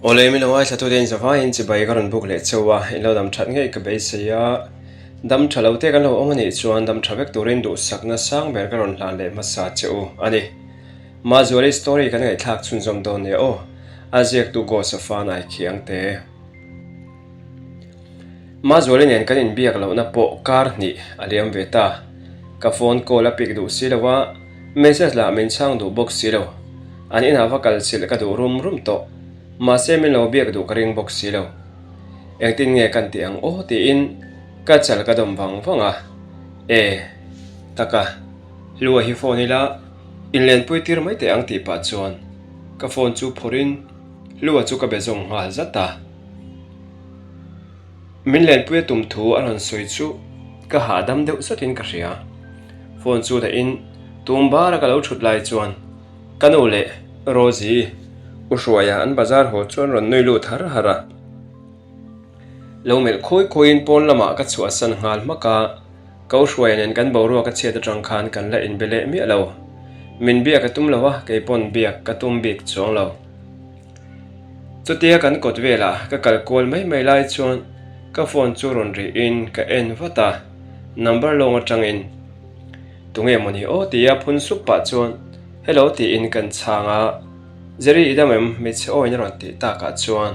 Awle min lo ngaithla tute in zavaiin chibai ka rawn buk leh cheu a, in lo dam that ngei ka beisei a, dam tha lo te kan lo awm a nih chuan dam tha vek turin duhsakna sang ber ka rawn hlan leh hmasa che u a ni. Mazuali story kan ngaihthlak chhunzawm dawn nia aw, a ziaktu Ghost of Fanai khiang te. Mazuali nen kan inbiak lohna pawh kar hnih a liam ve ta. Ka phone call a pick duh si lo a, message lah min chhang duh bawk si lo. An inah va kal chilh ka duh rum rum tawh. Mahse min lo biak duh ka ring bawk si lo. Engtin nge kan tih ang aw tiin ka chal ka dawm vang vang a. E, taka, Hlua hi phone ila inlenpui tir mai teh ang tih pah chuan ka phone chu phawrhin Hlua chu ka be zawng nghal zat a. Min lenpui a tum thu a rawn sawi chu ka hahdam deuh zatin ka hria. Phone chu dahin tum bara ka lo thut lai chuan ka nu leh Rosie u Hruaia an bazar haw chuan rawn nui lut har har a. Lo melh khawi khawiin pawn lamah ka chhuahsan nghal hmak a, ka u Hruaia nen kan boruak a chhiat atang khan kan la inbe leh miah lo. Min biak a tum lo a, kei pawn biak ka tum bik chuang lo. Chutia kan kawt velah ka kal kual mai mai lai chuan ka phone chu rawn ri in ka en vat a, number lawng atangin Tunge mawni aw tia phun sup pah chuan Hello tiin kan chhang a, Jerry i dam em hmeichhe aw in a rawn tih takah chuan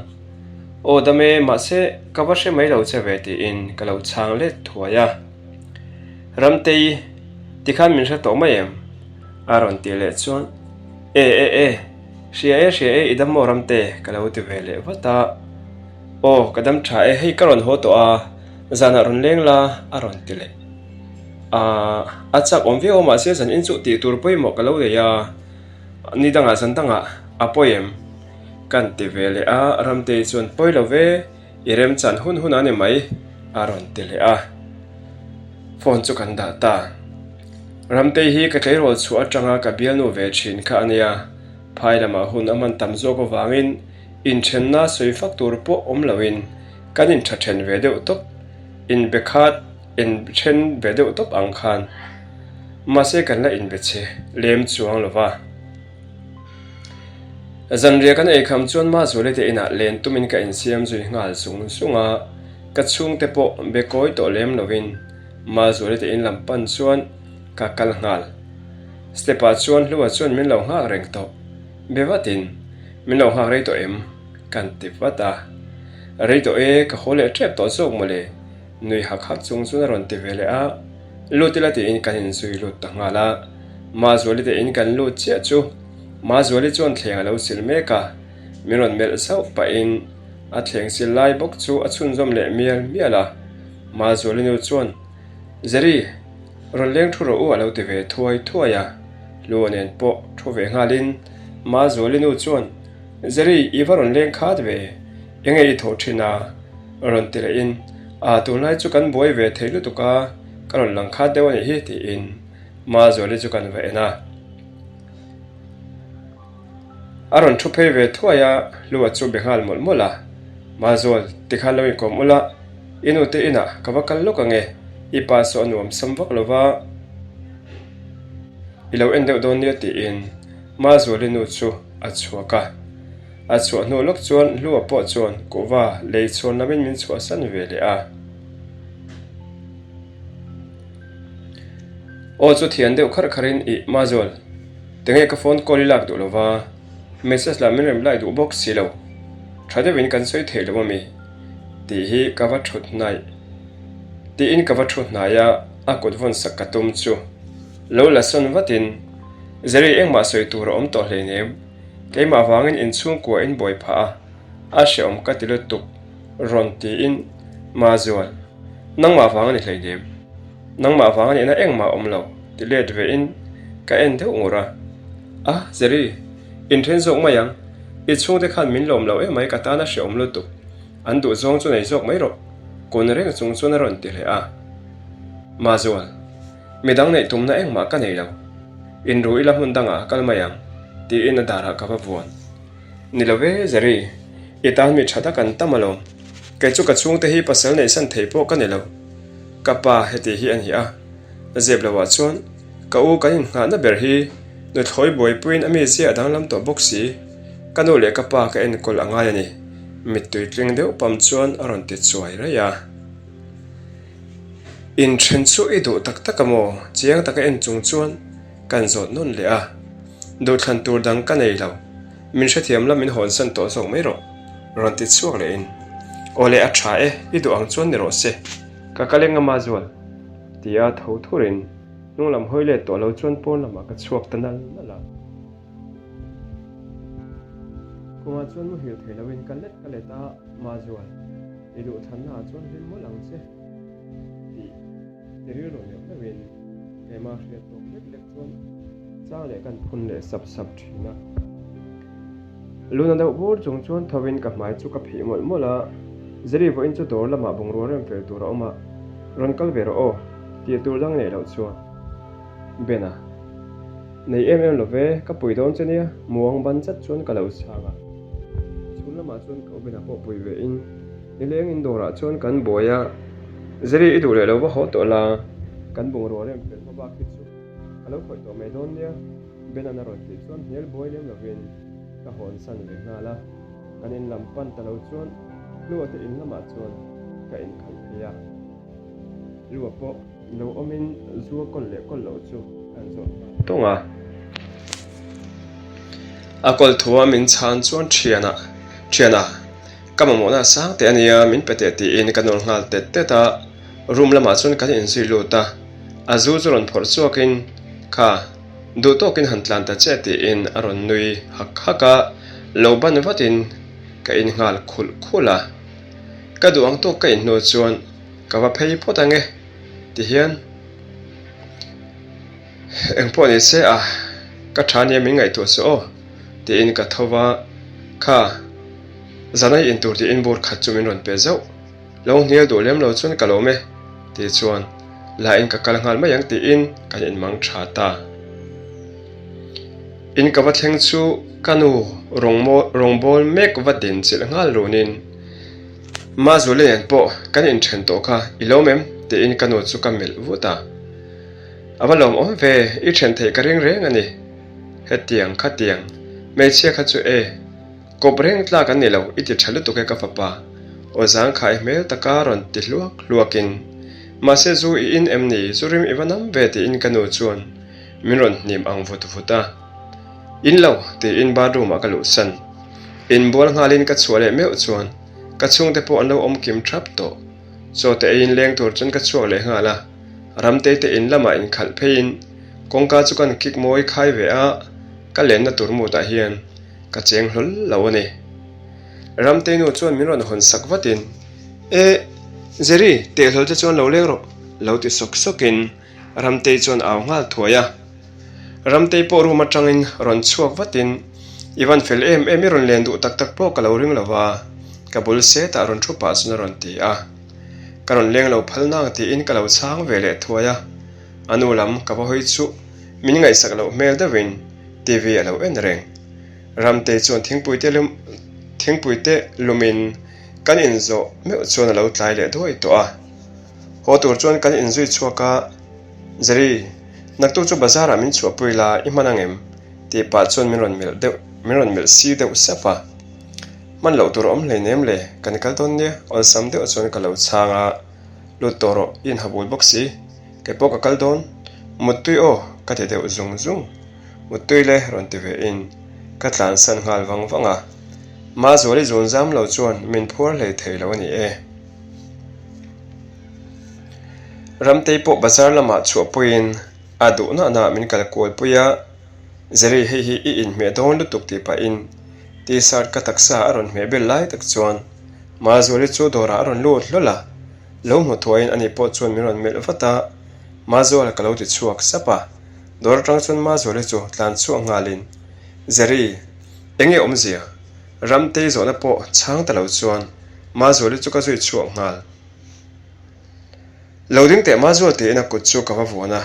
Aw dam e mahse ka va hre mai lo che ve tiin ka lo chhang let thuai a, Ramtei tikhan min hre tawh mai em? a rawn tih leh chuan E e e. Hria e hria e i dam maw Ramte? ka lo ti ve leh vat a. Aw ka dam tha e hei ka rawn haw tawh a, zanah rawn leng la a rawn ti leh. Aaa a chak awm viau a mahse zan in chu tih tur pawimawh ka lo nei a, ni dangah zan dangah a pawi em? Kan ti ve leh a, Ramtei chuan pawi lo ve i remchan hun hun a ni mai a rawn ti leh a. Phone chu kan dah ta. Ramtei hi ka tleirawl chhuah atanga ka bialnu ve thin kha a nia. Phai lamah hun a hman tam zawk avangin inthenna sawi fak tur pawh awm loin kan intha then ve deuh tawp, inbe khat inthen ve deuh tawp ang khan. Mahse kan la inbe che lem chuang lo va. Zanriah kan eikham chuan Mazuali te inah len tumin ka insiam zui nghal zung zung a, ka chhungte pawh be kawi tawh lem loin Mazuali te in lam pan chuan ka kal nghal. Step ah chuan Hlua chuan min lo nghak reng tawh. Be vatin, Min lo nghak rei tawh em? Kan ti vat a. Rei tawh e, ka haw leh tep tawh zawk mawle. Nui hak hak chung chuan a rawn ti ve leh a. Lut ila tiin kan inzui lut ta nghal a. Mazuali te in kan lut chiah chu Mazuali chuan thleng a lo sil mek a. Min rawn melh zauh pahin a thleng sil lai bawk chu a chhunzawm leh mial mial a. Mazuali nu chuan, Jerry, rawn leng thu rawh u a lo ti ve thuai thuai a. Hlua nen pawh thu ve nghalin Mazuali nu chuan, Jerry, i va rawn leng khat ve, enge i thawh thin a? rawn ti lehin, Aa tunlai chu kan buai ve thei lutuk a, ka rawn lang khat deuh a nih hi tiin Mazuali chu kan va en a. A rawn thu phei ve thuai a, Hlua chu be nghal mawlh mawlh a. Mazual, tikhan lo inkawm ula, i nute inah ka va kal lawk ange, i pa saw a nuam sam vak lo va, i lo en deuh dawn nia tiin Mazuali nu chu a chhuak a. A chhuah hnu lawk chuan Hlua pawh chuan kuhva lei chhuan lamin min chhuahsan ve leh a. Aw chu thian deuh kharh kharhin ih Mazual, tinge ka phone call i lak duh lova, message lah min reply duh bawk si lo, tha deuhin kan sawi theih lo ami? Tih hi ka va thut hnaih tiin ka va thu hnai a, a kut vawn sak ka tum chu lo la sawn vatin Jerry engmah sawi tur a awm tawh hleinem, keimah vangin inchhungkua in buai phah a, a hreawm ka ti lutuk rawn tiin Mazual, nangmah vang a ni hleinem. Nangmah vang a nihna engmah awm lo ti let ve in ka en deuh ngur a. A, Jerry, inthen zawk mai ang. I chhungte khan min lawm lo emai ka tan a hreawm lutuk. An duh zawng chu nei zawk mai rawh. Kun reng chung chuan a rawn ti leh a. Mazual, midang neih tumna engmah ka nei lo. Inru ila hmun dangah kal mai ang, tiin a darah ka va vuan. Ni lo ve, Jerry, i tan mi tha tak an tam alawm. Kei chu ka chhungte hi pasal neihsan thei pawh ka ni lo. Ka pa heti hi a ni a, zep loah chuan ka u kan innghahna ber hi nuthlawi buaipuiin a mizia a danglam tawh bawk si. Ka nu leh ka pa ka enkawl a ngai a ni, mittui tling deuh pam chuan a rawn ti chuai raih a. Inthen chu i duh tak tak a maw? Chiang taka en chung chuan kan zawt nawn leh a. Duhthlan tur dang ka nei lo, min hrethiam la min hawnsan tawh zawk mai rawh, rawn ti chhuak leh in. Aw le a tha e, i duh ang chuan ni rawh se, ka kal eng a Mazual, tia tho thurin hnung lam hawi let tawh lo chuan pawn lamah ka chhuak ta nal nal a. Khumah chuan muhil thei loin ka let ka let a, Mazual, i duhthlanna ah chuan hlim mawlh ang che, tih ti rilru neuh neuhin keimah hriat tawk lek lek chuan chang leh kan phun leh sap sap thin a. Luna deuh bur chung chuan thovin ka hmai chu ka phih mawlh mawlh a, Zeri vawiin chu dawr lamah bungrua rem fel tur a awm a, rawn kal ve rawh aw, tih tur dang neih loh chuan Ben-a nei em em lo ve, ka pui dawn che nia, muang ban chat chuan ka lo chhang a. Chhun lamah chuan ka u Ben-a pawh pui ve in nileng in dawrah chuan kan buai a, Zeri i duh leh lo va haw tawh la, kan bungrua rem fel hma bak hi chu ka lo khawih tawh mai dawn nia, Ben-a'n a rawn tih chuan hmel buai lem lovin ka hawnsan ve nghal a, kan in lam pan ta lo chuan Hlua te in lamah chuan ka inkhalh phei a. Lua pawh lo awmin zu a kawl leh kawl loh chu kan zawt nghal tawng a. A kawl thu a min chhan chuan thiana thiana ka mamawhna a sang teh a nia min pe teh tiin ka nawr nghal tet tet a, room lamah chuan kan inzui lut a, a zu chu rawn phawrh chhuakin kha duh tawkin han tlan ta che tiin a rawn nui hak hak a, lo ban vatin ka in nghal khulh khulh a. Ka duh ang tawk ka in hnu chuan ka va phei phawt ange ti hian engpawh ni se a ka tha nia min ngaihtuah suh aw tiin ka tho va, kha zan a in tur tiin bur khat chu min rawn pe zauh, lo hnial duh lem lo chuan ka lawm e ti chuan la in ka kal nghal mai ang tiin kan in mang tha ta. In ka va thleng chu ka nu rawngbawl mek va din chilh nghal runin Mazuli nen pawh kan inthen tawh kha i lawm em? tiin ka nu chu ka melh vut a. A va lawmawm ve, i then theih ka ring reng a ni. Hetiang khatiang, hmeichhia kha chu e, kawp reng tlak an ni lo, i ti tha lutuk e ka fapa, aw zangkhai hmel taka rawn ti hluak hluakin, mahse zu i in em ni, zu rim i va nam ve tiin ka nu chuan min rawn hnim ang vut vut a. In lo, tiin bathroom ah ka luhsan. Inbual nghalin ka chhuah leh meuh chuan ka chhungte pawh an lo awm kim thap tawh. Chaw te eiin leng tur chuan ka chhuak leh nghal a, Ramtei te in lamah inkhalh pheiin kawngka chu kan kik mawi khai ve a, ka lenna tur mutah hian ka cheng hlawl lo a ni. Ramtei nu chuan min rawn hawn sak vatin, E, Jerry, teh hlawl che chuan lo leng rawh, lo ti sawk sawkin Ramtei chuan au nghal thuai a. Ramtei pawh room atangin rawn chhuak vatin, I van fel em em i rawn len duh tak tak pawh ka lo ring lo va, ka bul setah rawn thu pah chuan a rawn ti a. Ka rawn leng lo phal nang tiin ka lo chhang ve leh thuai a. A nu lam ka va hawi chu min ngaihsak loh hmel deuhin TV a lo en reng. Ramtei chuan thingpui te thingpui te lumin kan inzawh meuh chuan a lo tlai leh duai tawh a. Haw tur chuan kan inzui chhuak a, Jerry, naktuk chu bazar ah min chhuahpui la, i hman ang em? tih pah chuan min rawn melh deuh, min rawn melh si deuh sap a. Hman loh tur a awm hleinem le, kan kal dawn nia, awlsam deuh chuan ka lo chhang a, lut tawh rawh, i inha bul bawk si, kei pawh ka kal dawn, muttui aw, ka ti deuh zung zung. Muttui le rawn ti ve in ka tlansan nghal vang vang a, Mazuali zunzam lo chuan min phuar hlei thei lo a ni e. Ramtei pawh bazar lamah chhuahpuiin a duh nah nah min kal kualpui a, Jerry hei hi i inhmeh dawn lutuk tih pahin T-shirt ka taksa a rawn hmeh bel lai tak chuan Mazuali chu dawrah a rawn lut hlawl a, lo hmu thuaiin ani pawh chuan min rawn melh vat a, Mazuala ka lo ti chhuak sap a, dawr atang chuan Mazuali chu tlan chhuak nghalin Jerry enge awmzia? Ramtei zawhna pawh chhang ta lo chuan Mazuali chu ka zui chhuak nghal. Lo ding teh Mazual tiin a kut chu ka va vuan a,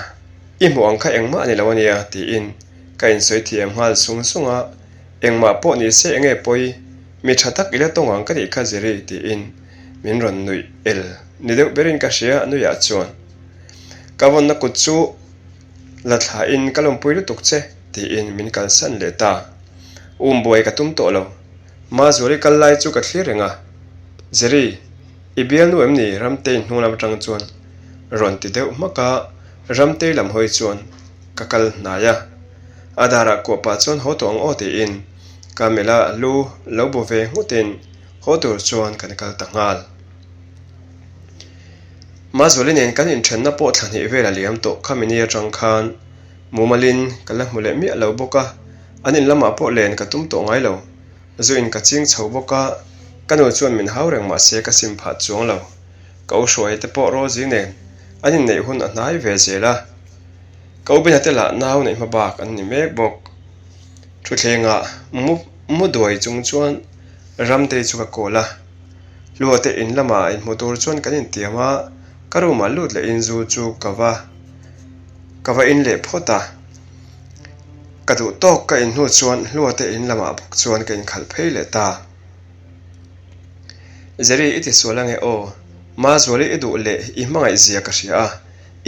I hmuh ang kha engmah a ni lo ania tiin ka insawi thiam nghal sung sung a, Engmah pawh ni se enge pawi, mi tha tak i la tawng ang ka nih kha Ziri tiin min rawn nuih el ni deuh berin ka hria a nuihah chuan ka vawnna kut chu la thlain ka lawmpui lutuk che tiin min kalsan leh ta. Um buai ka tum tawh lo. Mazuali kal lai chu ka thlir reng a. Jerry, i bialnu em ni Ramtei hnung lam atang chuan rawn ti deuh hmak a, Ramtei lam hawi chuan ka kal hnai a. A darah kuah pah chuan haw tawh ang aw tiin ka melh a, lu lo bu ve nghutin haw tur chuan kan kal ta nghal. Mazuali nen kan inthenna pawh thla hnih vel a liam tawh khami ni atang khan mumalin ka la hmu leh miah lo bawk a, an in lamah pawh len ka tum tawh ngai lo. Zu in ka ching chho bawk a, ka nu chuan min hau reng mahse ka sim phah chuang lo. Ka u hruai te pawh Rosie nen an inneih hun a hnai ve zel a, ka u Bena te lah nau neih hma bak an ni mek bawk. Thutthlengah mu mu duai chung chuan Ramtei chu ka call a, Hlua te in lamah inhmu tur chuan kan intiam a, ka room ah lut leh in zu chu ka va ka va in leh phawt a. Ka duh tawk ka in hnu chuan Hlua te in lamah bawk chuan ka inkhalh phei leh ta. Jerry i ti sual ange aw, Mazuali i duh leh i hmangaih zia ka hria a,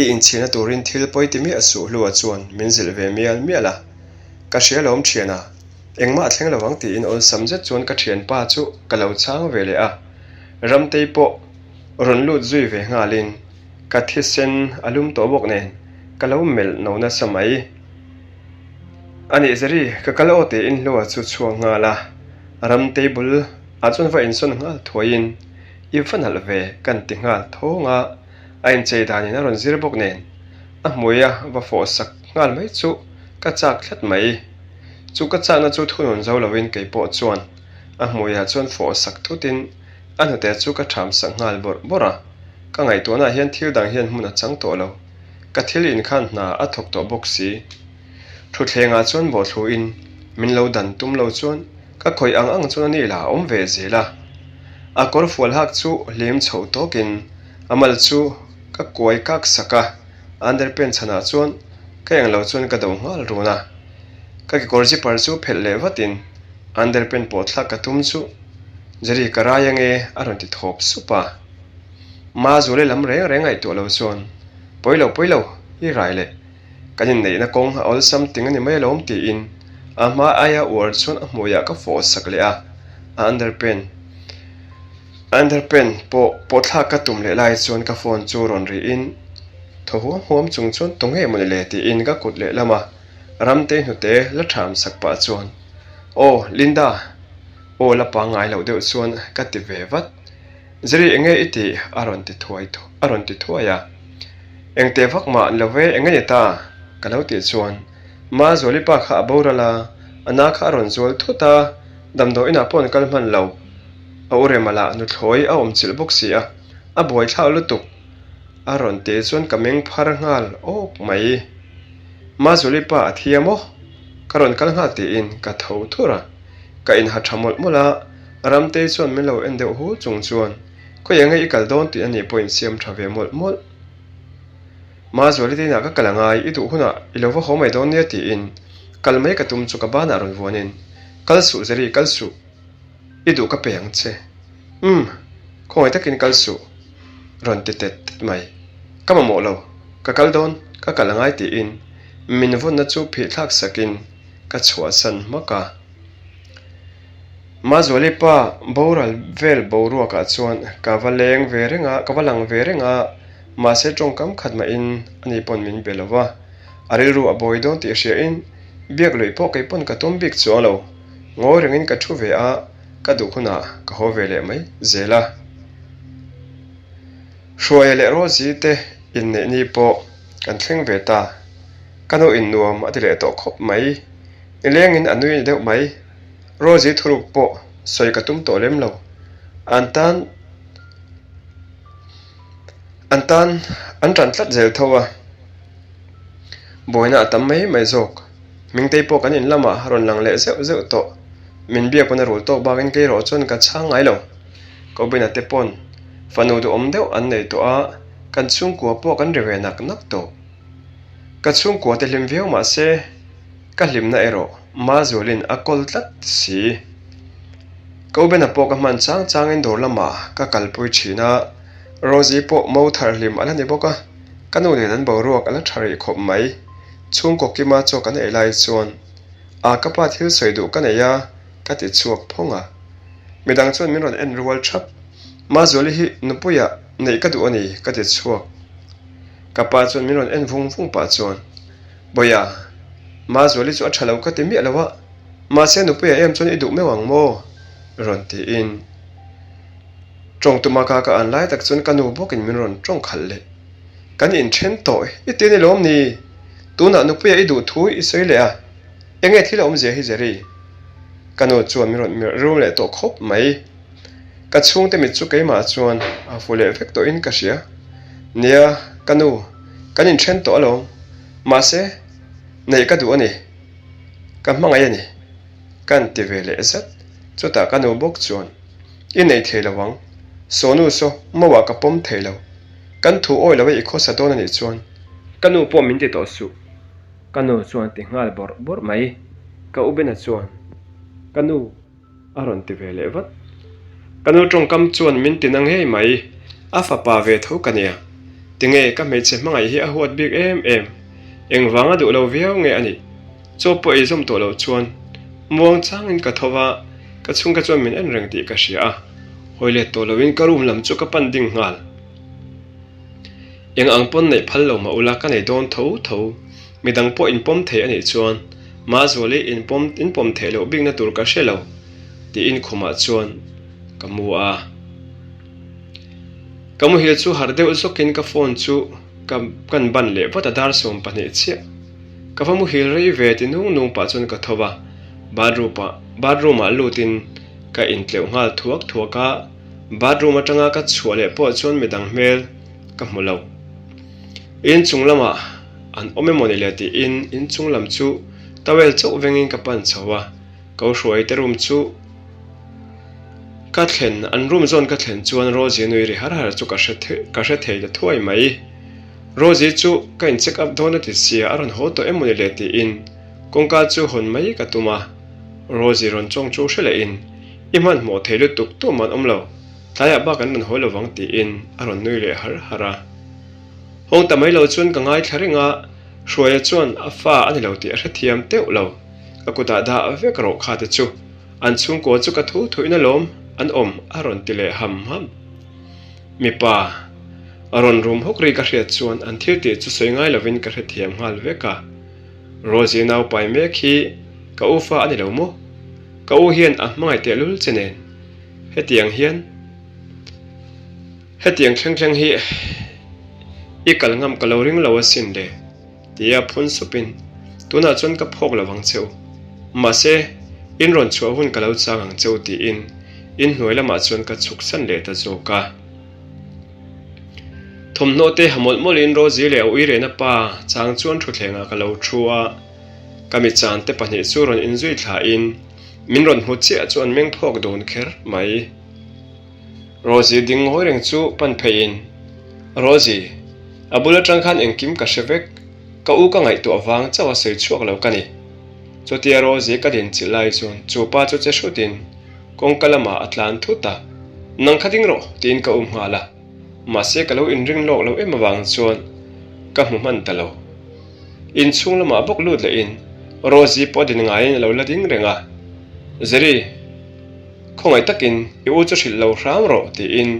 i inchhirna turin thil pawi ti miah suh Hlua chuan min zilh ve mial mial a. Ka hria lawm thiana, engmah a thleng lo ang tiin awlsam zet chuan ka thianpa chu ka lo chhang ve leh a. Ramtei pawh rawn lut zui ve nghalin ka thisen a lum tawh bawk nen ka lo melh no nasa mai. A nih Jerry, ka kal aw tiin Hlua chu chhuak nghal a. Ramtei bul ah chuan va insawn nghal thuaiin i va nalh ve kan ti nghal thawng a, a inchei danin a rawn zir bawk nen a hmui a va fawh sak nghal mai chu ka chak tlat mai. Chu ka chakna chu thunun zo lovin kei pawh chuan a hmuiah chuan fawh sak thutin a hnute chu ka ṭham sak nghal bawrh bawrh a, ka ngaihtuahnaah hian thil dang hian hmun a chang tawh lo. Ka thil inkhan hna a thawk tawh bawk si. Thutthlengah chuan bawhthluin min lo dan tum lo chuan ka khawih ang ang chuan a ni la awm ve zel a. A kawr fual hak chu hlim chho tawkin a mal chu ka kuai kak sak a, underpant chhanah chuan ka eng lo chuan ka do nghal run a. Ka kekawr zipper chu phelh leh vatin underpant pawh thlak ka tum chu Jerry ka rai ange a rawn ti thawp sup a. Mazuali lam reng reng ngaihtuah lo chuan pawi lo pawi lo i rai leh Kan inneihna kawng a awlsam ting a ni mai alawm tiin a hma aia uar chuan a hmuiah ka fawh sak leh a, a underpant underpant pawh pawhthlak ka tum leh lai chuan ka phone chu rawn rihin thaw huam huam chung chuan tunge mawni le tiin ka kut leh lama Ramtei hnute la ṭham sak pah chuan Aw Linda aw la pangngai loh deuh chuan ka ti ve vat. Ziri enge i tih? a rawn ti thuai a rawn ti thuai a. Engteh vak mah ni lo ve, enge ni ta? ka lo tih chuan Mazuali pa kha a boral a, a na kha a rawn zual thut a, damdawi inah pawh an kal hman lo. A u Rema lah nuthlawi a awm chilh bawk si a, a buaithlak lutuk a rawn tih chuan ka meng phar nghal awk mai. Mazuali pa a thi a maw? Ka rawn kal nghal tiin ka tho thur a, ka inha tha mawlh mawlh a, Ramtei chuan min lo en deuh hu chung chuan, Khawi enge i kal dawn tih a nih pawh insiam tha ve mawlh mawlh. Mazuali te inah ka kal angai, i duh hunah i lo va haw mai dawn nia tiin kal mai ka tum chu ka banah rawn vuanin, Kal suh Zeri, kal suh. I duh ka pe ang che. Umm, khawngaih takin kal suh. Rawn ti tet tet mai. Ka mamawh lo, ka kal dawn, ka kal angai tiin min vawnna chu phihthlak sakin ka chhuahsan hmak a. Mazuali pa boral vel boruakah chuan ka va leng ve reng a, ka va lang ve reng a, mahse tawngkam khat mahin ani pawn min be lo va, a rilru a bawi dawn tih hriain biak luih pawh kei pawn ka tum bik chuang lo, ngawi rengin ka thu ve a, ka duh hunah ka haw ve leh mai zel a. Hruaia leh Rosie te inneih ni pawh kan thleng ve ta, ka nu in nuam a ti leh tawh khawp mai. Nilengin a nui deuh mai. Rosie thuruk pawh sawi ka tum tawh lem lo. An tan an tan an tan tlat zel tho a, buaina a tam mai mai zawk. Hmingtei pawh kan in lamah a rawn lang leh zeuh zeuh tawh. Min biak pawn a rul tawk bakin kei erawh chuan ka chhang ngai lo. Kobina te pawn fanu duhawm deuh an nei tawh a, kan chhungkua pawh kan ri ve nak nak tawh. Ka chhungkua te hlim viau mah se, Ka hlimna erawh Mazualin a kawl tlat si. Ka Ubena pawh ka hman chang changin dawr lamah ka kalpui thin a, Rosie pawh mo thar hlim a la ni bawk a, ka nu nen an boruak a la tha rih khawp mai. Chhungkaw kima chaw kan ei lai chuan. A ka pa thil sawi duh ka nei a, ka ti chhuak phawng a. Midang chuan min rawn en rual thap. Mazuali hi nupuia neih ka duh a ni, ka ti chhuak. Ka pa chuan min rawn en vung vung pah chuan, Bawia, Mazuali chu a tha lo ka ti miah lo a, mahse nupuia em chuan i duh meuh ang maw? rawn tiin tawng tuma ka ka an lai tak chuan ka nu bawkin min rawn tawng khalh leh. Kan inthen tawh i ti a ni lawm ni? Tunah nupuia i duh thu i sawi leh a, enge thil a awmzia hi Jerry? Ka nu chuan min rawn melh rum leh tawh khawp mai. Ka chhungte mit chu keimah chuan a fu leh vek tawhin ka hria. Nia, ka nu, kan inthen tawh alawm. Mahse, neih ka duh a ni. Ka hmangaih a ni. Kan ti ve leh zat. Chutah ka nu bawk chuan, I nei thei lo ang. Sawnu saw, mauah ka pawm thei lo. Kan thu awi lo e i khawsa dawn a nih chuan. Ka nu pawh min ti tawh suh. Ka nu chuan ti nghal bawrh bawrh mai. Ka u Bena chuan, Ka nu. A rawn ti ve leh vat. Ka nu tawngkam chuan min ti na ngei mai. A fapa ve tho ka nia. Tinge ka hmeichhe hmangaih hi a huat bik em em. Engvanga duh lo viau nge a nih? Chaw pawh ei zawm tawh loh chuan muang changin ka tho va, ka chhungte chuan min en reng tih ka hria a. Hawi let tawh loin ka room lam chu ka pan ding nghal. Eng ang pawn neih phal lo mah ula ka nei dawn tho tho. Midang pawh inpawm thei a nih chuan Mazuali inpawm inpawm theih loh bikna tur ka hre lo tiin khumah chuan ka mu a. Ka muhil chu harh deuh zawkin ka phone chu ka kan ban leh vat a dar 12 chiah. Ka va muhil rei ve ti nung nung pah chuan ka tho va, bathroom ah bathroom ah lutin ka intleuh nghal thuak thuak a. Bathroom atanga ka chhuah leh pawh chuan midang hmel ka hmu lo. Inchung lamah an awm emaw ni le tiin inchung lam chu towel chauh vengin ka pan chho a, ko hruai te room chu ka thlen an room zawn ka thlen chuan Rosie nui ri har har chu ka hre ka hre thei ta thuai mai. Rosie chu ka in check up dawn a ti sia a rawn haw tawh emaw ni le tiin kawngka chu hawn mai ka tum a, Rosie rawn chawng chu hre lehin I hmanhmawh thei lutuk tuah man awm lo, tlaiah bak an rawn hawi lovang tiin a rawn nui leh har har a. Hawng ta mai lo chuan ka ngaithla reng a, Hruaia chuan a fa a ni lo tih a hrethiam teuh lo. Ka kutah dah vek rawh kha te chu. An chhungkua chu ka thu thuin alawm an awm a rawn ti leh ham ham. Mipa a rawn rum hawk ri ka hriat chuan an thil tih chu sawi ngai lovin ka hrethiam nghal vek a. Rosie naupai mek hi ka u fa a ni lo maw? Ka u hian a hmangaih tehlul che nen hetiang hian hetiang thleng thleng hi i kal ngam ka lo ring lo asin le tia phun supin tunah chuan ka phawk lo vang che u mahse in rawn chhuah hun ka lo chang ang che u tiin in hnuai lamah chuan ka chhuk san leh ta zawk a. Thawmhnaw te ha mawlh mawlhin Rosie leh a uirena pa chang chuan thutthlengah ka lo thu a. Ka mi chan te pahnih chu rawn inzui thlain min rawn hmu chiah chu an meng phawk dawn kher mai. Rosie ding ngawi reng chu pan pheiin, Rosie, a bul atang khan engkim ka hre vek, ka u ka ngaihtuah vang chauh a sawi chhuak lo ka ni. Chutia Rosie ka din chilh lai chuan chu pa chu che hrutin kawngka lamah a tlan thut a, Nang kha ding rawh, tiin ka um nghal a. Mahse ka lo inring lawk lo em avang chuan ka hmu hman ta lo. Inchhung lamah bawk lut lehin Rosie pawh din ngaiin a lo la ding reng a, Jerry, khawngaih takin i u chu hrilh lo hram rawh tiin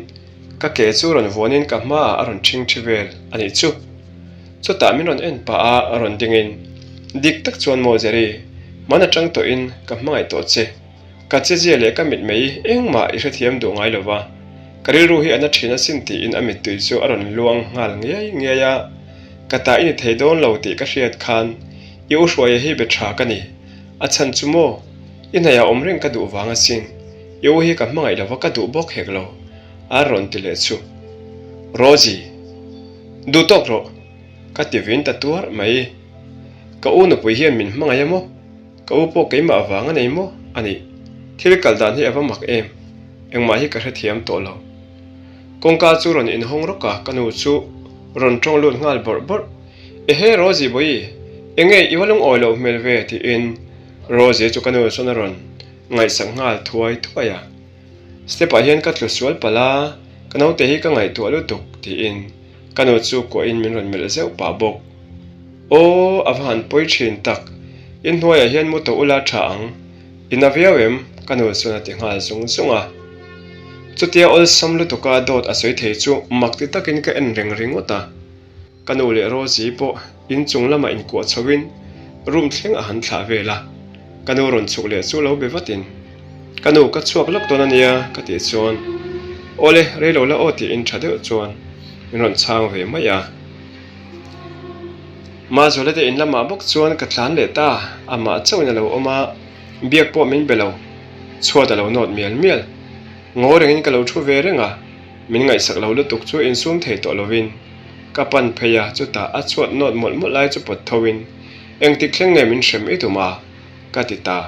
ka ke chu rawn vuanin ka hmaah a rawn ṭhing ṭhi vel a nih chu. Chutah min rawn en pah a rawn dingin, Dik tak chuan maw Jerry, hman aṭang tawhin ka hmangaih tawh che. Ka chezia leh ka mitmei engmah i hrethiam duh ngai lova, ka rilru hi a na thin asin tiin a mittui chu a rawn luang nghal ngiai ngiai a. Ka ta i ni thei dawn lo tih ka hriat khan i u Hruaia hi be tha ka ni. A chhan chu maw? I hnaihah awm reng ka duh vang asin. I u hi ka hmangaih lova ka duh bawk hek lo, a rawn ti leh chu. Rosie. Duh tawk rawh! Ka ti vin ta tuar mai. Ka u nupui hian min hmangaih a maw? Ka u pawh keimah avang a nei maw? A nih, thil kal dan hi a va mak em? Engmah hi ka hrethiam tawh lo. Kawngka chu rawn inhawng rawk a, ka nu chu rawn tawng lut nghal bawrh bawrh. Ehe Rosie Bawihi, enge i va lungawi loh hmel ve? tiin Rosie chu ka nu chuan a rawn ngaihsak nghal thuai thuai a. Step ah hian ka tlu sual palh a, ka naute hi ka ngaihtuah lutuk, tiin ka nu chu kuahin min rawn melh zeuh pah bawk. Aw, a va han pawi thin tak. Inhnuaiah hian mu tawh ula tha ang, i na viau em? ka nu chuan a ti nghal zung zung a. Chutia awlsam lutuka dawt a sawi thei chu mak ti takin ka en reng ringawt a. Ka nu leh Rosie pawh inchung lamah inkuah chhoin room thleng a han thlah vel a, ka nu rawn chhuk leh chu lo be vatin, Ka nu, ka chhuak lawk dawn a nia ka tih chuan, Awle, rei lo la aw tiin tha deuh chuan min rawn chhang ve mai a. Mazuala te in lamah bawk chuan ka tlan leh ta, amah chauhin a lo awm a, biak pawh min be lo, chhuat a lo nawt mial mial. Ngaw rengin ka lo thu ve reng a. Min ngaihsak lo lutuk chu insum thei tawh lovin ka pan phei a, chutah a chhuat nawt mawlh mawlh lai chu pawt thoin, Engtik thleng nge min hrem i tum a? ka ti ta.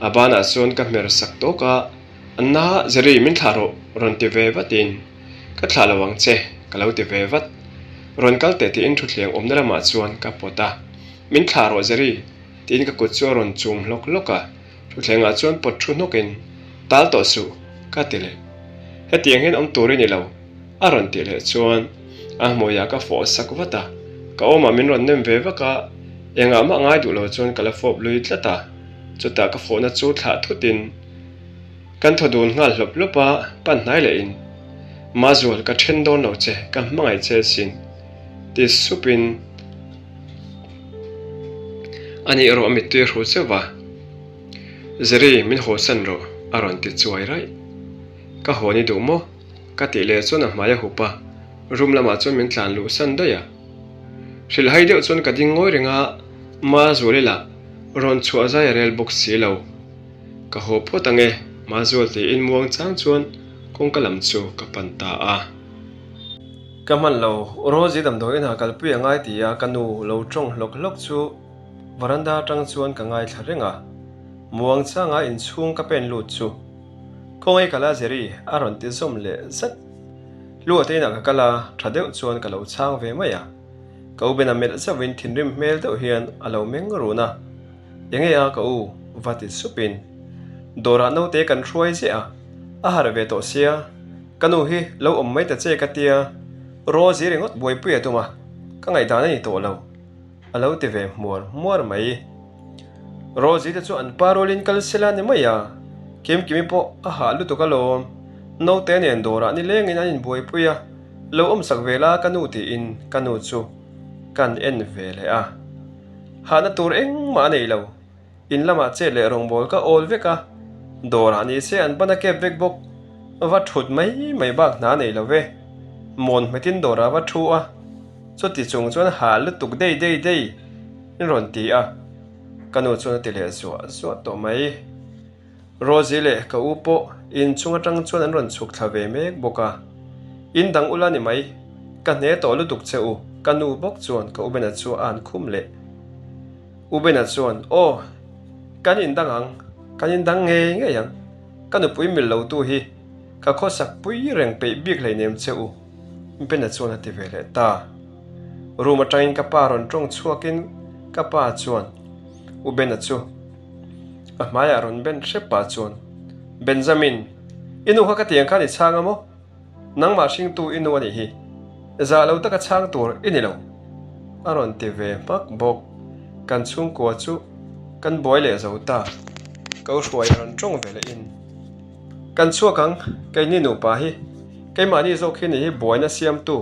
A banah chuan ka hmer sak tawk a, Anna, Jerry, min thlah rawh, rawn ti ve vatin, Ka thlah lo ang che, ka lo ti ve vat. Rawn kal teh tiin thutthleng awmna lamah chuan ka pawt a, Min thlah rawh, Jerry, tiin ka kut chu a rawn chum hlawk hlawk a. Thutthlengah chuan pawt thu hnawkin, Tal tawh suh, ka ti leh. Hetiang hian awm tur i ni lo, a rawn tih leh chuan a hmuiah ka fawh sak vat a, ka awmah min rawn nem ve vak a, engah mah ngai duh lo chuan ka la fawp lui tlat a, chutah ka fawhna chu thlah thutin kan thaw dun nghal hlawp hlawp a, pan hnai lehin, Mazual, ka then dawn lo che, ka hmangaih che asin, ti supin A nih erawh a mittui a hru cheuh va, Zeri, min hawsan rawh, a rawn ti chuai raih. Ka haw ni duh maw? Ka tih leh chuan a hmai a hup a, room lamah chuan min tlan luh san daih a. Hrilhhai deuh chuan ka ding ngawi reng a, Mazuali lah rawn chhuah zai a rel bawk si lo. Ka haw phawt ang e, Mazual tiin muang chang chuan kawngka lam chu ka pan ta a. Ka hman lo, Rosie damdawi inah kalpui a ngai ti a ka nu lo tawng hlawk hlawk chu varanda atang chuan ka ngaithla reng a. Muang changa inchhung ka pen lut chu Khawngaih ka la Jerry a rawn ti zawm leh zat. Lu ate inah ka kal a, tha deuh chuan ka lo chhang ve mai a. Ka u Ben a melh zauhin thinrim hmel deuh hian a lo meng run a. Enge a ka u? va ti supin dawrah naute kan hruai ziah a, a harh ve tawh sia. Ka nu hi lo awm mai ta che ka tia, Rosie ringawt buaipui a tum a, ka ngaihdan a ni tawh lo, a lo ti ve hmuar hmuar mai. Rosie te chu an pa rualin kal sela ni mai a, Kimkimi pawh a hah lutuk alawm, naute nen dawrah nilengin an inbuaipui a, lo awmsak ve la ka nu tiin ka nu chu kan en ve leh a, hahna tur engmah a nei lo. In lamah chet leh rawngbâwl ka awl vek a, dawrah ni se an ban a kep vek bawk. Va thut mai mai bak hna nei lo ve. Mawn hmetin dawrah va thu a, chuti chung chuan hah lutuk dei dei dei in rawn ti a, ka nu chuan a ti leh zuah zuah tawh mai. Rosie leh ka u pawh inchung atang chuan an rawn chhuk thla ve mek bawk a, In dang ula ni mai, ka hne tawh lutuk che u, ka nu bawk chuan ka u Bena chu a an khum leh. U Bena chuan, Aw, kan indang ang, kan indang ngei ngei ang. Ka nupui mil lotu hi ka khawsak pui reng peih bik hleinem che u, Bena chuan a ti ve leh ta. Room atangin ka pa rawn tawng chhuakin ka pa chuan U Bena chu a hmaiah rawn ben hrep pah chuan, Benjamin, i nu kha ka tiang khan i chhang a maw? Nangmah hringtu i nu a nih hi, zah lo taka chhang tur i ni lo, a rawn ti ve hmak bawk. Kan chhungkua chu kan buai leh zo ta, ko hruai a rawn tawng ve leh in. Kan chhuak ang, keini nupa hi, keimahni zawk hi nih hi buaina siamtu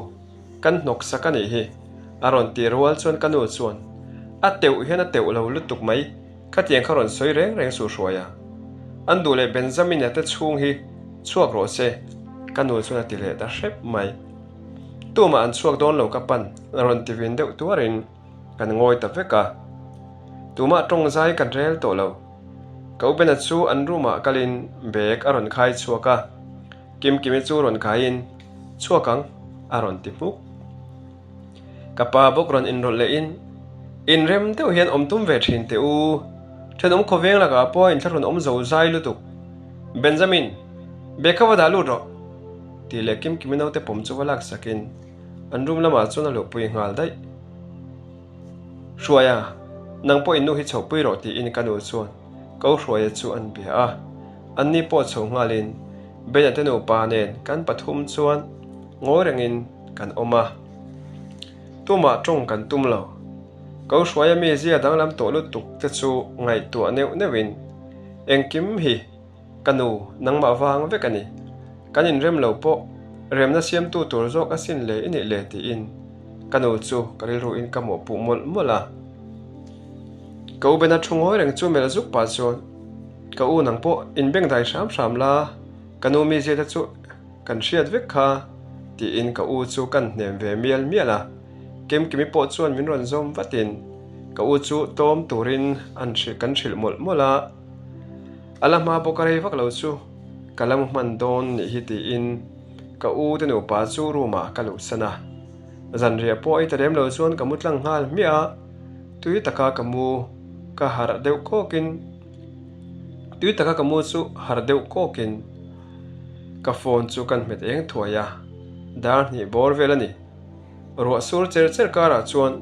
kan hnawk sak a nih hi, a rawn ti rual chuan ka nu chuan a teuh hian a teuh lo lutuk mai. Khatiang kha rawn sawi reng reng suh hruai a, an duh leh Benjamin-a te chhung hi chhuak rawh se, ka nu chuan a ti leh ta hrep mai. Tumah an chhuak dawn lo ka pan rawn ti vin deuh tuarin kan ngawi ta vek a. Tumah tawng zai kan rel tawh lo. Ka u Bena chu an room ah kalin bag a rawn khai chhuak a, Kimkimi chu rawn khaiin chhuak ang a rawn ti hmuk. Ka pa bawk rawn inrawlh lehin, Inrem deuh hian awm tum ve thin teh u. Thenawm khawveng lakah pawh inthlahrun awm zo zai lutuk. Benjamin, bag kha va dah lut rawh! tih leh Kimkimi naute pawm chu va lak sakin an room lamah chuan a luhpui nghal daih. Hruaia, nang pawh innu hi chhohpui rawh tiin ka nu chuan ko Hruaia chu an bia a. Anni pawh chho nghalin Bena te nupa nen kan pathum chuan ngawi rengin kan awm a, tumah tawng kan tum lo. Ko Hruaia mizia danglam tawh lutuk te chu ngaihtuah neuh neuhin, Engkim hi ka nu nangmah vang vek a ni. Kan inrem lo pawh remna siamtu tur zawk asin le i nih le tiin ka nu chu ka rilruin ka mawhpuh mawlh mawlh a. Ka u Bena thu ngawi reng chu melh zuk pah chuan, Ka u nang pawh inbengdai hram hram la, ka nu mizia te chu Kan hriat vek kha, tiin ka u chu kan hnem ve mial mial a. Kimkimi pawh chuan min rawn zawm vatin ka u chu tlawm turin an hrilh kan hrilh mawlh mawlh a. A la hma bawk a rei vak lo chu ka la mu hman dawn nih hi tiin ka u te nupa chu room ah ka luhsan a. Zanriah pawh ei ta lem lo chuan ka mu tlang nghal hmiah a, tui taka ka mu ka harh deuh kawkin tui taka ka mu chu harh deuh kawkin Ka phone chu kan hmet eng thuai a, dar hnih bawr vel a ni. Ruah sur cher cher karah chuan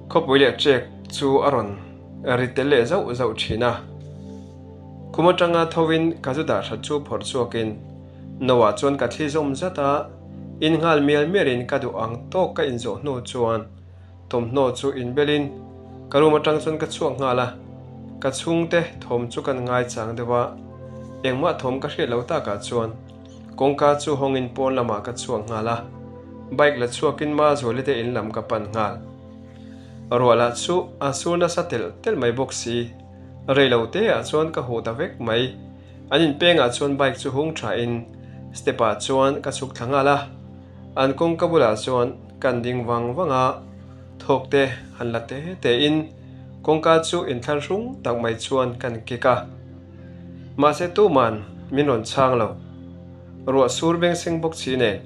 khawpui leh trek chu a rawn ri tel leh zauh zauh thin a. Khum atanga thovin ka zu dah that chu phawrh chhuakin no-ah chuan ka thli zawm zat a, in nghal mial mialin ka duh ang tawk ka inzawh hnu chuan Thawmhnaw chu inbelin ka room atang chuan ka chhuak nghal a, ka chhungte thawm chu kan ngaichang deuh a, engmah thawm ka hriat lo takah chuan kawngka chu hawngin pawn lamah ka chhuak nghal a, bike la chhuakin Mazuali te in lam ka pan nghal. Ruah lah chu a sur nasa telh telh mai bawk si, rei lo te ah chuan ka huh ta vek mai, an inpengah chuan bike chu hung thain step ah chuan ka chhuk thla nghal a, an kawngka bulah chuan Kan ding vang vang a, thawk te han la te te in kawngka chu inthlahrung tak mai chuan kan kik a. Mahse tuman min rawn chhang lo. Ruah sur beng seng bawk chi nen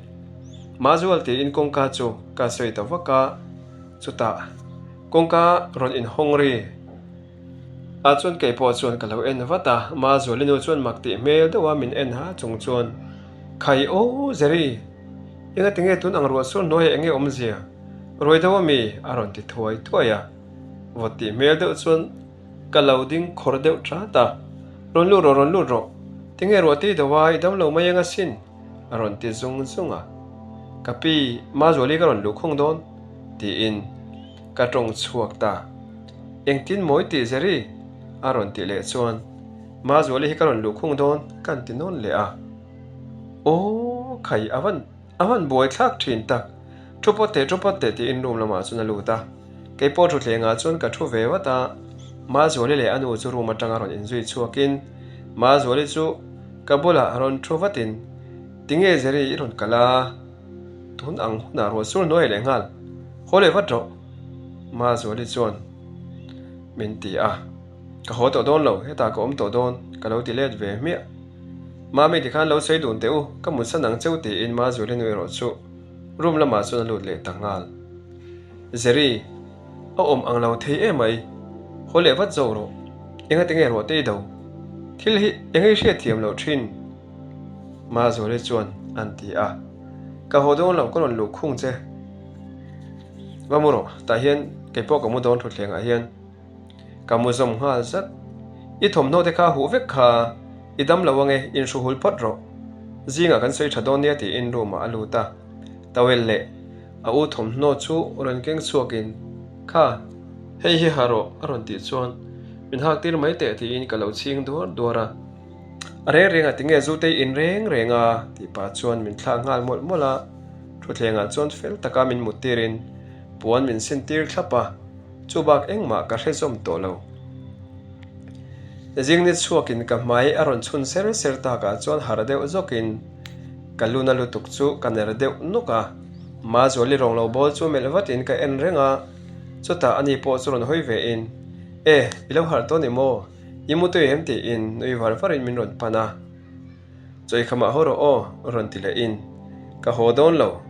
Mazual tiin kawngka chu ka sawi ta vak a, chutah kawngka rawn inhawng ri ah chuan kei pawh chuan ka lo en vat a, Mazuali nu chuan mak tih hmel deuh a min en ha chung chuan Khai aw Jerry! Enga tinge tun ang ruah sur hnuaiah enge awmzia? Ruai deuh ami? a rawn ti thuai thuai a. Vawt tih hmel deuh chuan ka lo ding khawr deuh ṭat a. Rawn lut rawh, rawn lut rawh. Tinge ruah tei deuh a, i dam lo mai eng asin? a rawn ti zung zung a. Ka pi, Mazuali ka rawn luh khung dawn, tiin ka ṭawng chhuak ta. Engtin mawi tih Jerry? a rawn tih leh chuan Mazuali hi ka rawn luh khung dawn kan ti nawn leh a. Aw khai a van a van buai thlak thin tak. Thu pawt teh thu pawt teh tiin room lamah chuan a lut a. Kei pawh thutthlengah chuan ka thu ve vat a. Mazuali leh a nu chu room atanga rawn inzui chhuakin Mazuali chu ka bulah rawn thu vatin Tinge Jerry i rawn kal a? Tun ang hunah ruah sur hnuai leh nghal. Haw leh vat rawh Mazuali chuan min ti a. Ka haw tawh dawn lo, hetah ka awm tawh dawn, ka lo ti let ve hmiah. Mami tikhan lo sawi dun teh u, ka mutsan ang cheu tiin Mazuali nu erawh chu room lamah chuan a lut leh ta nghal. Jerry, a awm ang lo thei emai, haw leh vat zawk rawh, engati nge ruah te i do? Thil hi eng i hriatthiam loh thin? Mazuali chuan an ti a, Ka haw dawn lo, ka rawn luh khung che. Va mu rawh, tah hian keipawh ka mu dawn thutthlengah hian. Ka mu zawm nghal zat. I thawmhnaw te kha huh vek kha, i dam lo ange, inhru hul phawt rawh. Zingah kan sawi tha dawn nia tiin room ah a lut a. Towel leh a u thawmhnaw chu rawn keng chhuakin, Kha, hei hi ha rawh a rawn tih chuan min hak tir mai teh tiin ka lo chhing duar duar a. A reng rengah tinge zu te i in reng reng a tih pah chuan min thlak nghal mawlh mawlh a. Thutthlengah chuan fel taka min mut tirin puan min sin tir thlap a. Chu bak engmah ka hre zawm tawh lo. Zingni chhuakin ka hmai a rawn chhun ser ser takah chuan harh deuh zawkin ka luna lutuk chu ka ner deuh nawk a. Mazuali rawng lo bawl chu melh vatin ka en reng a, chutah ani pawh chu rawn hawi vein, E, i lo harh tawh ni maw? I mu tui em? tiin nui var varin min rawn pan a. Chawikhamah haw rawh aw, rawn ti leh in, Ka haw dawn lo,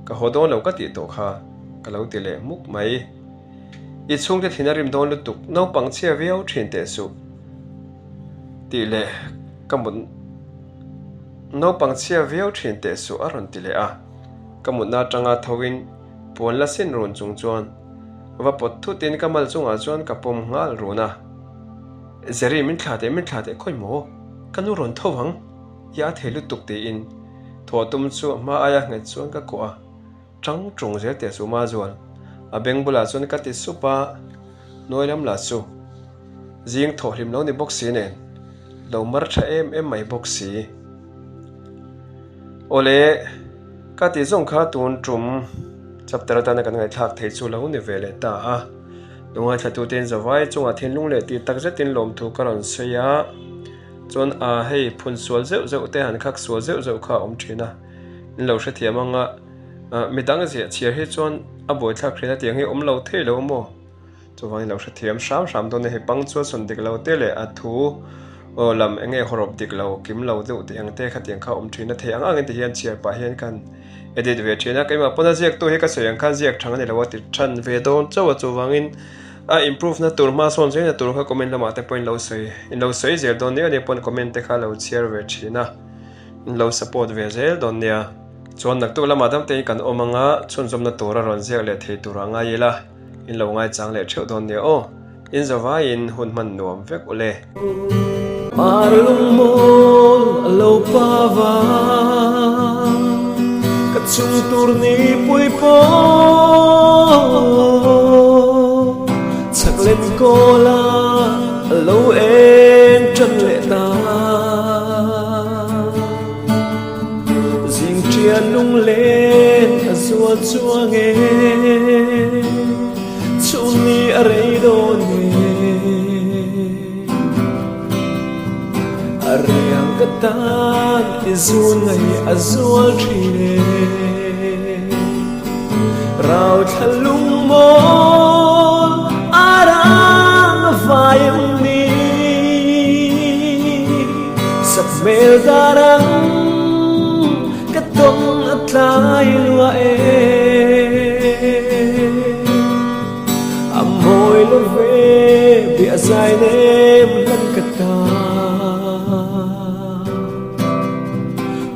ka haw dawn lo ka tih tawh kha, ka lo ti leh hmuk mai. I chhungte thin a rim dawn lutuk, naupang chhia viau thin teh suh, tih leh ka mut naupang chhia viau thin teh suh a rawn ti leh a, ka mutna atanga tho in puan la sin run chung chuan va pawt thut in ka mal chungah chuan ka pawm nghal run a. Jerry min thlah teh min thlah teh khawi maw? Ka nu rawn tho ang, i a thei lutuk tiin thawh tum chu hma aia nghet chuan ka kuah a, ṭang ṭung zel teh chu Mazual. A beng bulah chuan ka ti sup a, hnuai lam lah chu zing thawh hlim lo ni bawk si nen lo mar tha em em mai bawk si. Awle, ka tih zawng kha tun tum chapter atana kan ngaihthlak theih chu lo ni ve leh ta a. Lungaithlatute in zavai chungah thinlung leh tih tak zetin lawmthu ka rawn sawi a, chuan a hei phun sual zeuh zeuh te han khak sual zeuh zeuh kha a awm thin a, in lo hrethiam ang a, midang ziah chhiar hi chuan a buaithlak hriat a tiang hi awm lo thei lo maw? Chuvangin lo hrethiam hram hram dawn a hei pang chuan sawn dik lo te leh a thu aw lam eng nge hawrawp dik lo kim lo deuh tih ang te khatiang kha awm thin a thei ang angin ti hian chhiar pah hian kan edit ve thin a keimah pawn a ziaktu hi ka sawi ang khan ziak thang a ni lo a ti than ve dawn chauh a chuvangin a improve na tur hma sawn zel na tur kha comment lamah te pawh in lo sawi in lo sawi zel dawn nia ania pawn comment te kha lo chhiar ve thin a in lo support ve zel dawn nia chuan naktuk lamah dam te in kan awm anga chhunzawmna tur a rawn ziak leh thei tur a ngai ila. In lo ngaichang leh theuh dawn nia aw. In zavaiin hun hman nuam vek u le. Par lungmawl a lo pa va, ka chung tur ni pui pawh chak len kawl a a lo eng tan leh ta. Zing ṭian lunglen a zual chuang e, chhunni a rei dawn e. A riang ka tan i zun ngaih a zual ṭhin e, rau thla lungmawl a rang a vai em ni. Sap hmel dar ang ka tawng a tlai lua e. A mawi lo ve bia zai nem hlan ka ta.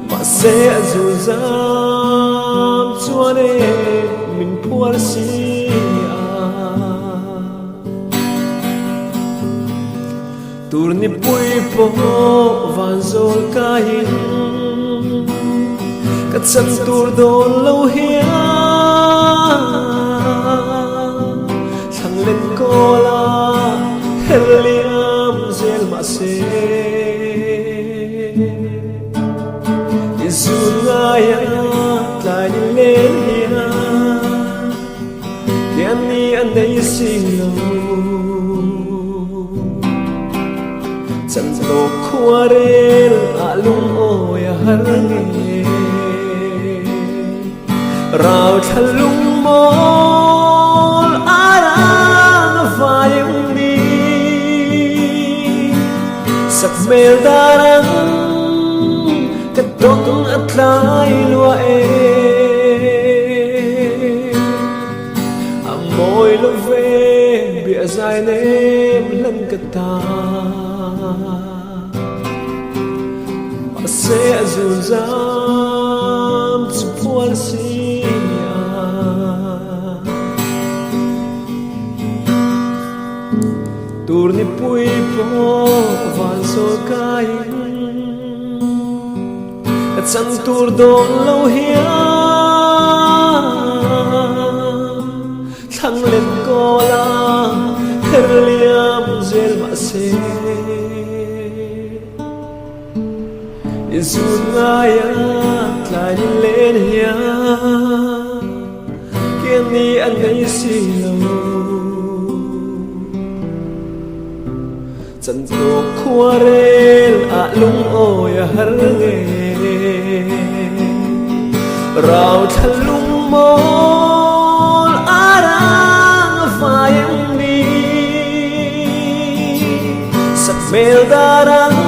Mahse a zul zam chuan e min phuar si a. Tur nipui pawh van zawl kaiin ka chan tur dawn lo hian thlang let kawl a her liam zel mahse i zun ngaia tlai ni len hian Tian ni a nei si lo. Chan tawk khua rel ah lungawi a har nge. Rau thla lungmawl a rang a vai em ni. Sak hmel dar ang ka tawn a tlai lua e. A mawi lo ve bia zai nem hlan ka ta. Mahse a zun zam chu phuar si a. Tur nipui pawh van sawl kaiin Ka chan tur dawn lo hian Thlang len kawl a her liam zel mahse I zun ngai a tlai ni len hian Kian ni a nei si lo. Chan tawk khua rel ah lungawi a har nge. Rau thla lungmawl a rang a vai em ni. Sak hmel dar ang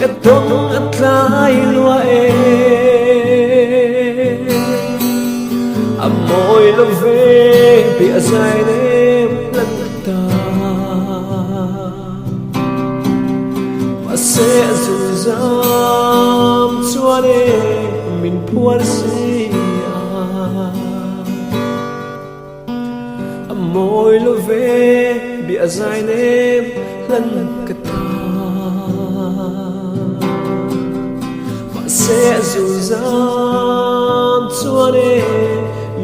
ka tawng a tlai lua e. A mawi lo ve bia zai nem lan ta. Mahse a zun zam chuan e min phuar si a. A mawi lo ve bia zai nem hlan ka ta. Mahse a zun zam chuan e.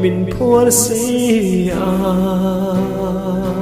min phuar si a.